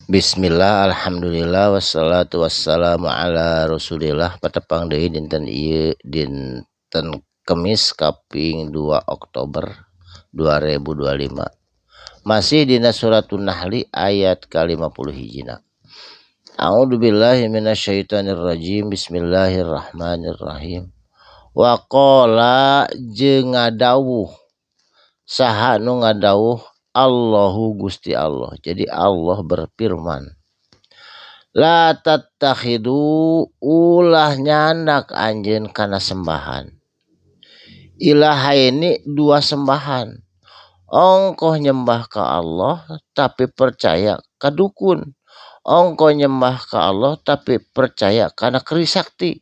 Bismillah, alhamdulillah, wassalatu wassalamu ala rasulillah. Patepang deui dinten ieu, dinten Kemis kaping 2 Oktober 2025. Masih dina suratun Nahli ayat ka-50 hijina. A'udzu billahi minasyaitonir rajim. Bismillahirrahmanirrahim. Wa qala jeung ngadawuh, saha nu ngadawuh? Allahu Gusti Allah. Jadi Allah berfirman, la tattakhidu, ulah nyandak anjeun kana sembahan, ilahaini dua sembahan. Ongkoh nyembah ka Allah tapi percaya ka dukun, ongkoh nyembah ka Allah tapi percaya kana keris sakti,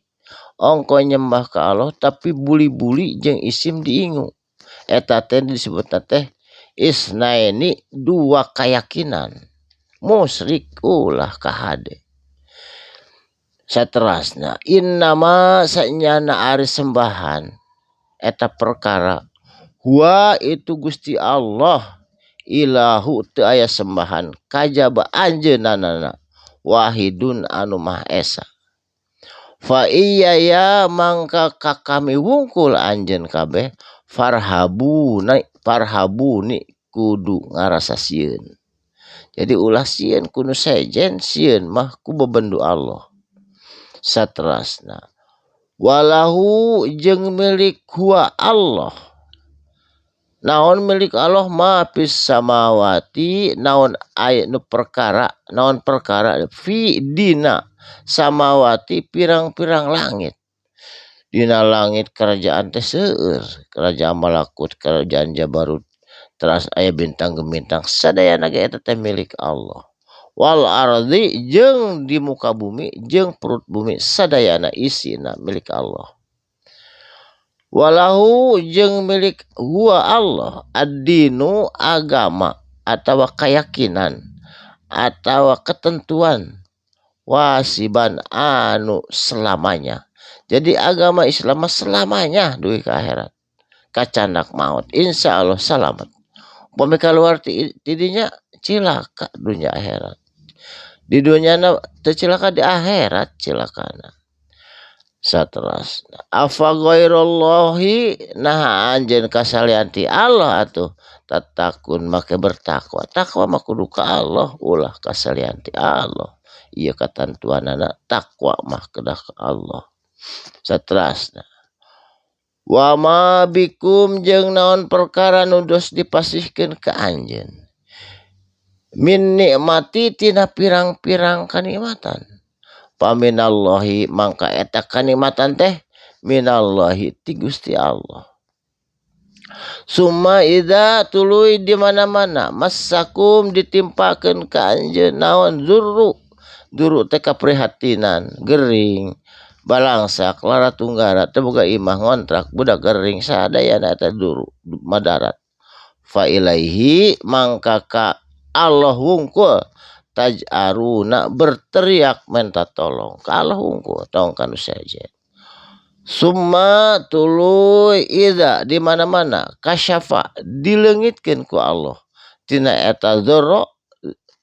ongkoh nyembah ka Allah tapi buli-buli jeung isim diingu. Eta teh disebutna teh isnaini, dua keyakinan. Musyrik, ulah kahade. Saterasna, innama sanyana ari sembahan eta perkara, huwa itu Gusti Allah, ilahu teu aya sembahan kajaba anjeunna, wahidun anu maha esa. Fa iya ya mangka ka kami wungkul anjeun kabeh, farhabuna, farhabuni kudu ngarasa sieun. Jadi ulah sieun ku nu sejen, sieun mah ku bebendu Allah. Saterasna, walahu jeung milik huwa Allah. Naon milik Allah? Ma fis samawati, naon aya nu perkara, naon perkara fi dina samawati pirang-pirang langit. Dina langit kerajaan teh seueur, kerajaan malakut, kerajaan jabarut, teras aya bintang gemintang, sadayana ge eta teh milik Allah. Wal ardi jeung di muka bumi jeung perut bumi sadayana isina milik Allah. Walahu jeung milik huwa Allah ad-dinu agama atawa keyakinan atawa ketentuan wasiban anu selamanya. Jadi agama Islam mah selamanya dugi ka akhirat. Kacandak maut insyaallah salamet. Upami kaluar ti dinya cilaka dunya akhirat. Di dunyana teu cilaka, di akhirat cilakana. Saterasna, afa ghairallahi, naha anjeun kasalian ti Allah atuh tatakun make bertakwa. Takwa mah kudu ka Allah, ulah kasalian ti Allah. Ieu katantuanana takwa mah kedah ka Allah. Saterasna, wa ma bikum jeung naon perkara nu dos dipasihkeun ka anjeun min nikmati tina pirang-pirang kanikmatan, paminallahi mangka eta kanikmatan teh minallahi ti Gusti Allah. Summa idza tuluy di mana-mana massakum ditimpakeun ka anjeun naon zurru, zurru teh kaprihatinan, gering, balangsak, lara tunggara, teu boga imah, ngontrak, budak gering, sadayana eta duru madarat. Fa ilaihi mangka ka Allah wungkul taj'aruna berteriak minta tolong ka Allah wungkul, tong ka nu sejen. Summa tuluy idza di mana-mana kasyafa dileungitkeun ku Allah tina eta dzurra,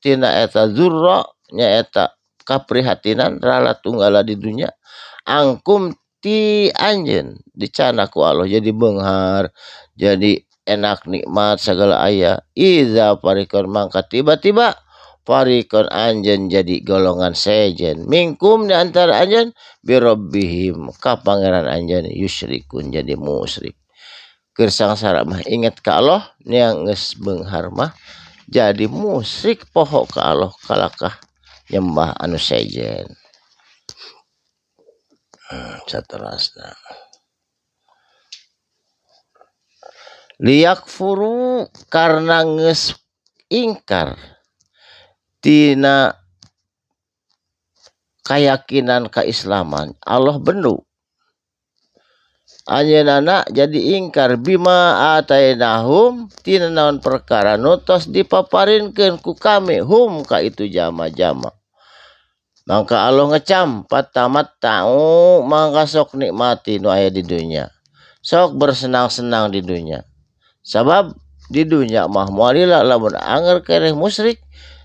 tina eta dzurra nyaeta kaprihatinan rala tunggala di dunya, angkum ti anjeun dicana ku Allah jadi beunghar, jadi enak, nikmat segala aya. Iza farikon mangka tiba-tiba farikon anjeun jadi golongan sejen, mingkum di antara anjeun, birabbihim ka pangeran anjeun, yusyrikun jadi musyrik. Keur sangsara mah inget ka Allah, nya geus beunghar mah jadi musyrik, poho ka Allah, kalakah nyembah anu sejen. Saterasna, liyakfuru karena geus ingkar tina keyakinan keislaman, Allah bendu anjeunna jadi ingkar bima atainahum tina naon perkara nu tos dipaparinkeun ku kami hum ka itu jama-jama. Mangka Allah ngecam, patamatta'u mangka sok nikmati nu aya di dunya, sok bersenang-senang di dunya, sabab di dunya mah moal lila lamun anger kereh musyrik.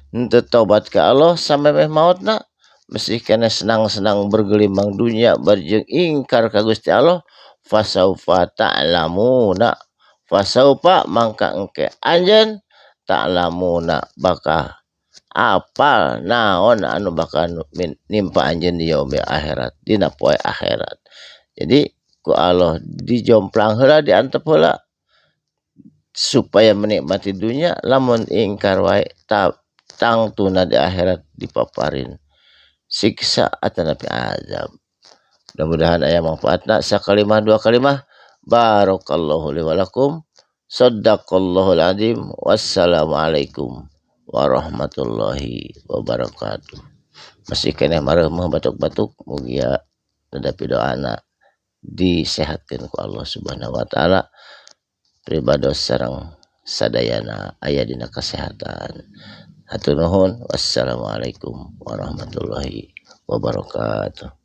Henteu taubat ka Allah sampai meh maotna masih keneh senang-senang bergelimang dunia bari jeung ingkar ka Gusti Allah fasaufa ta'lamuna fasaufa mangka engke anjeun ta'lamuna bakal apal naon anu bakal nimpa anjeun di yaumil akhirat dina poe akhirat. Jadi ku Allah dijomplang heula diantep heula supaya menikmati dunia lamun ingkar wae tangtuna di akhirat dipaparin siksa atanapi azab. Mudah-mudahan aya manfaatna sakalimah dua kalimah. Barakallahu li wa lakum. Sadaqallahul azim. Wassalamualaikum warahmatullahi wabarakatuh. Masih keneh mareuh batuk-batuk mugia nedapi doana disehatkeun ku Allah Subhanahu wa taala pribados sareng sadayana aya dina kesehatan. Hatur nuhun. Wassalamualaikum warahmatullahi wabarakatuh.